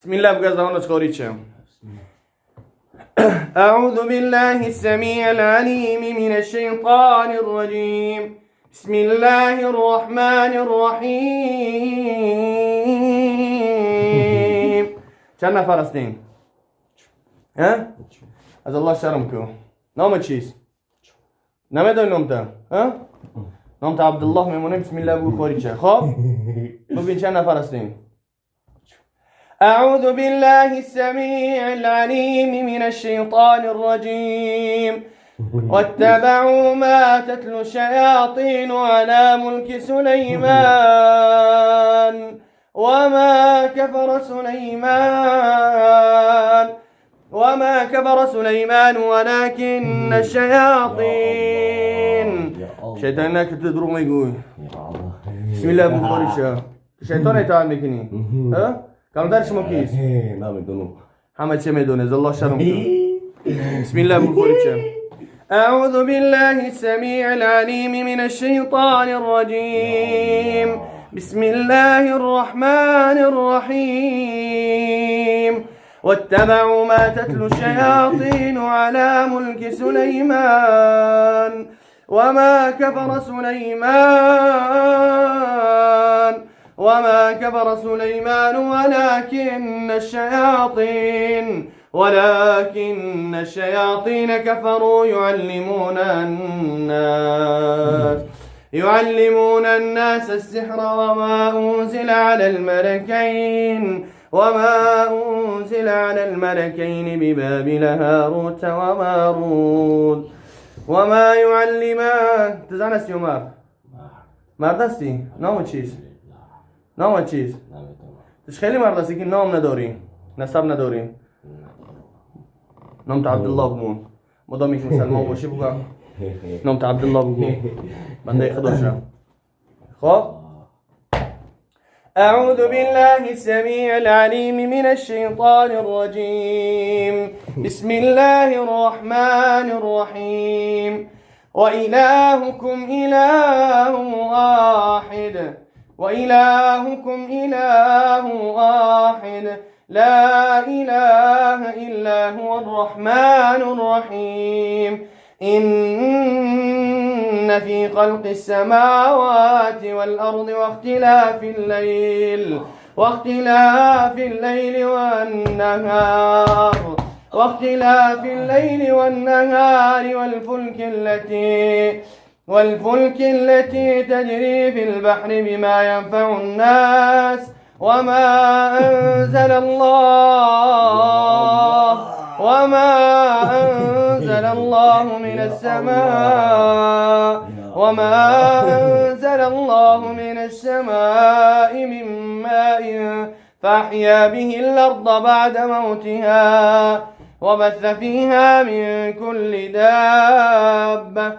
بسم الله بگو از دهانش خارج شه. أعوذ بالله السميع العليم من الشيطان الرجيم. بسم الله الرحمن الرحيم. چند نفر هستین؟ ها؟ از الله شرم کو. نام چیست؟ نمیدونی نام تا؟ ها؟ نام تا عبدالله میمونه. بسم الله بگو خارج شه. خب؟ ببین چند نفر هستین؟ أعوذ بالله السميع العليم من الشيطان الرجيم. واتبعوا ما تتلو الشياطين على ملك سليمان وما كفر سليمان وما كفر سليمان ولكن الشياطين. یا الله. شیطان که تو دروغ میگوی. یا الله. بسم الله بگو خارج شه. شیطان اطاعت میکنی؟ ها؟ کلانتر شما کیست؟ نمیدونم. همه چه میدونه. از الله شرم کن. بسم الله بگو خارج شه. أعوذ بالله السميع العليم من الشيطان الرجيم. بسم الله الرحمن الرحيم. واتبعوا ما تتلو الشياطين على ملك سليمان وما كفر سليمان وما كفر سليمان ولكن الشياطين كفروا يعلمون الناس السحر وما أنزل على الملكين ببابل هاروت وماروت وما يعلمان. تو زن هستی یا مرد؟ مرد هستی؟ نام چیست؟ نام چیست؟ نمیدونم. تو خیلی مرد هستی که نام نداری، نسب نداری. نام عبدالله بمون. مادامی که مسلمان باشی بگم نام عبدالله بگو، بنده خدا شم. خب، أعوذ بالله السميع العليم من الشيطان الرجيم. بسم الله الرحمن الرحيم. وإلهكم إله واحد وإلهكم إله واحد لا إله إلا هو الرحمن الرحيم. إن في خلق السماوات والأرض واختلاف الليل والنهار والفلك التي تجري في البحر بما ينفع الناس وما أنزل الله من السماء من ماء فأحيا به الأرض بعد موتها وبث فيها من كل دابة.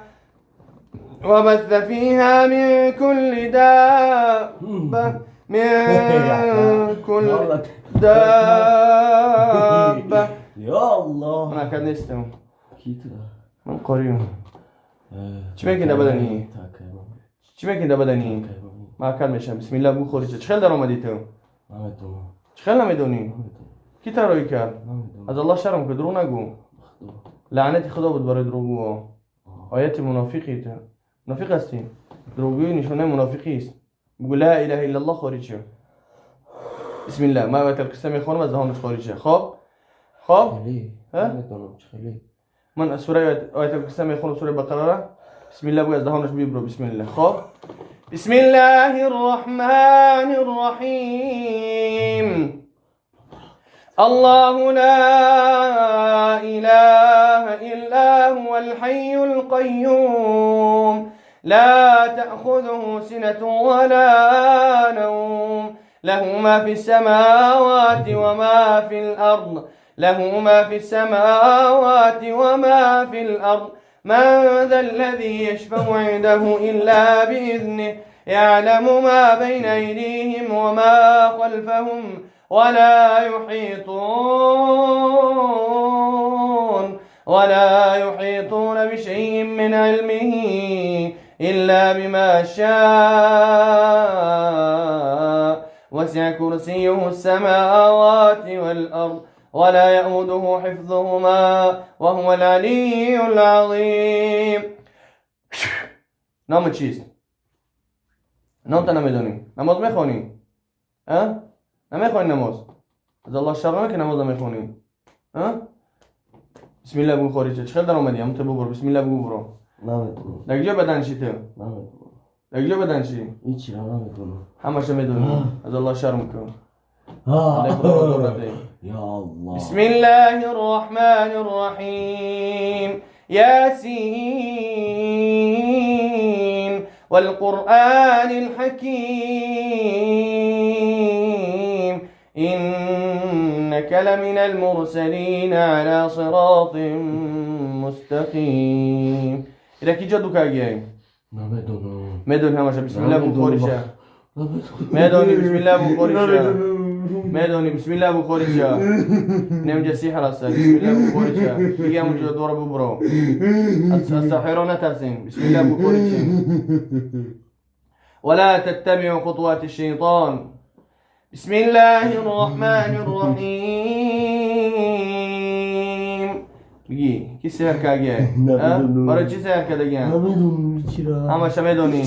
یا الله. من اکد نیستم. کی تو؟ من قاریم. چی میگی بدنی؟ چی میگی بدنی؟ من اکد میشم. بسم الله بگو خارج. چه خیلی در اومدی تو؟ نمیدونم. چه خیلی نمیدونی؟ کی طراحی کرد؟ نمیدونم. از الله شرم که دروغ نگو. لعنت خدا بود برای دروغگو. آیت منافقی تو. منافق هستی. دروغگویی نشانه منافقی است. بگو لا اله الا الله، خارج شو. بسم الله. ما آیت الکرسی میخونم، از دهانش خارج شه. خب. خیلی. ها؟ نمیدونم چه خیلی. من سوره آیت الکرسی میخونم، سوره بقره را. بسم الله بگو، از دهانش بیبرو. بسم الله. خب، بسم الله الرحمن الرحیم. الله لا إله إلا هو الحي القيوم لا تأخذه سنة ولا نوم له ما في السماوات وما في الأرض له ما في السماوات وما في الأرض من ذا الذي يشفع عنده إلا بإذنه يعلم ما بين أيديهم وما خلفهم ولا يحيطون بشيء من علمه إلا بما شاء. وسع كرسيه السماوات والأرض ولا يؤوده حفظهما وهو العلي العظيم. نام چیست؟ نام تا نمیدونی. نماز میخونی؟ ها؟ نمیخونی نماز؟ از الله شرم که نماز نمیخونی. ها؟ بسم الله بگو خارجه. چه در اومدی؟ هم تو ببر. بسم الله بگو برو. نمیدونم. در کجا بدن چی تو؟ نمیدونم. در کجا بدن چی؟ هیچی را نمیدونم. همش میدونی. از الله شرم کن. یا الله. بسم الله الرحمن الرحیم. یاسین والقرآن الحكيم إنك لمن المرسلين على صراط مستقيم. إذا کی جادو کردی؟ نمیدونم. میدونی همش. بسم الله بخوریشه. میدونی بسم الله بخوریشه. میدونی بسم الله بخوریشه. نمی‌جا سحر است. بسم الله بخوریشه. دیگه همونجا دور ببرو. از ساحران نترسین. بسم الله بخوریشه. ولا تتبعوا خطوات الشيطان. بسم الله الرحمن الرحیم. بگی کی سحر کردی؟ برای چی سحر کردی؟ نمیدونم چرا. همش میدونی.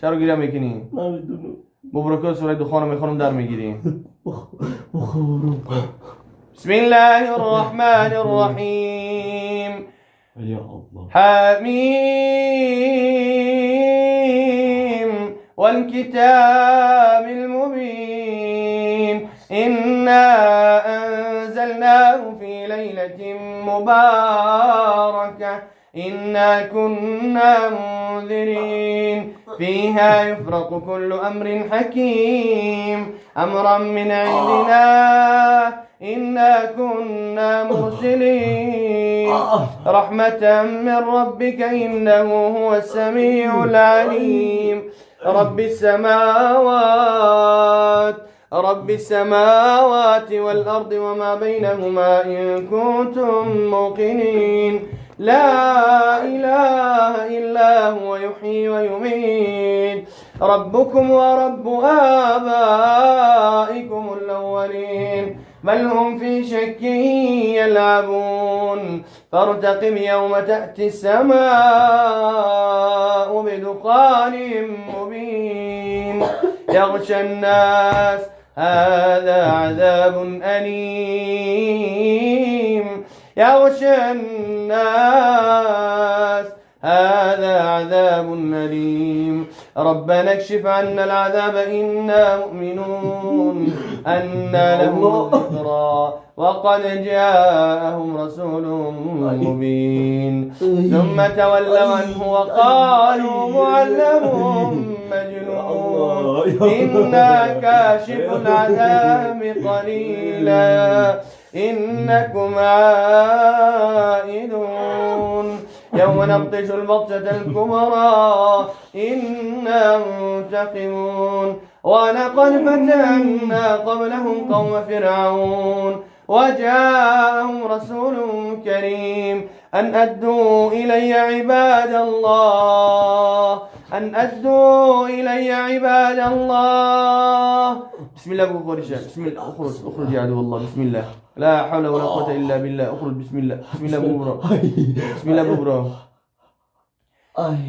چرا گریه میکنی؟ نمیدونم. مبارک سوره دخان میخونم در میگیری. بسم الله الرحمن الرحیم. یا الله. حمیم والکتاب المبین. إنا أنزلناه في ليلة مباركة إنا كنا منذرين. فيها يفرق كل أمر حكيم أمرا من عندنا إنا كنا مرسلين. رحمة من ربك إنه هو السميع العليم. رب السماوات والأرض وما بينهما إن كنتم موقنين. لا إله إلا هو يحيي ويميت. ربكم ورب آبائكم الأولين. بل هم في شك يلعبون. فارتقب يوم تأتي السماء بدخان مبين يغشى الناس هذا عذاب أليم. يغشى الناس هذا عذاب أليم. ربنا اكشف عنا العذاب إنا مؤمنون. أنى لهم الذكرى وقد جاءهم رسول مبين. ثم تولوا عنه وقالوا معلم مجنون. إنا كاشف العذاب قليلا إنكم عائدون. يوم نبطش البطشة الكبرى إنا منتقمون. ولقد فتنا قبلهم قوم فرعون وجاءهم رسول كريم أن أدوا إلي عباد الله أن أدوا إلي عباد الله. بسم الله أبو خرجة. بسم الله أخرج أخرج يا عدو الله. بسم الله لا حول ولا قوة إلا بالله. أخرج بسم الله. بسم الله أبو برو. بسم الله أبو برو.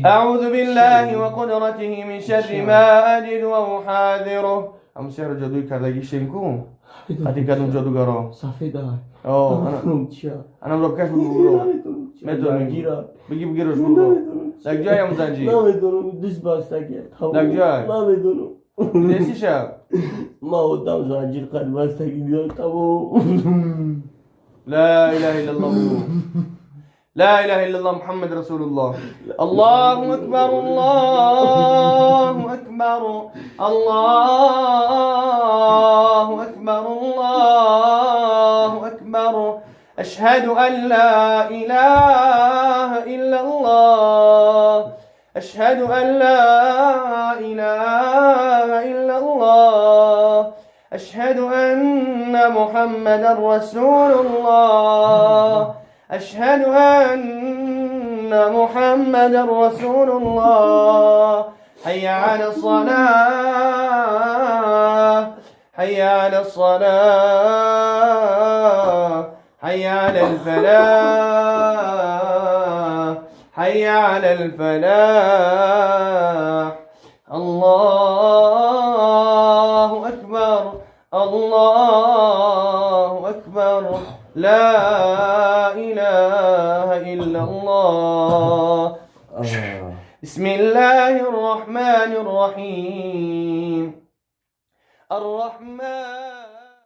أعوذ بالله وقدرته من شر ما أجد وأحاذره. أم سحر جادوی کردگی شنکو حتی کدوم جادوگرا سفید آه انا رو کش بگو برو میدونی بگی بگی روش بگو یک جای هم زنجیر نمیدونم دست بستگی یک جای نمیدونم دستی شب ما آدم زنجیر قد بستگی دیدم تمام. لا اله الا الله لا اله الا الله محمد رسول الله. الله اکبر الله اکبر الله اکبر الله اکبر. اشهد ان لا اله الا الله. اشهد ان لا اله الا الله. اشهد ان محمدا رسول الله. أشهد أن محمدا رسول الله. حي على الصلاة، حي على الصلاة، حي على الفلاح، حي على الفلاح. الله أكبر، الله أكبر، لا إله إلا الله. بسم الله الرحمن الرحيم. الرحمن.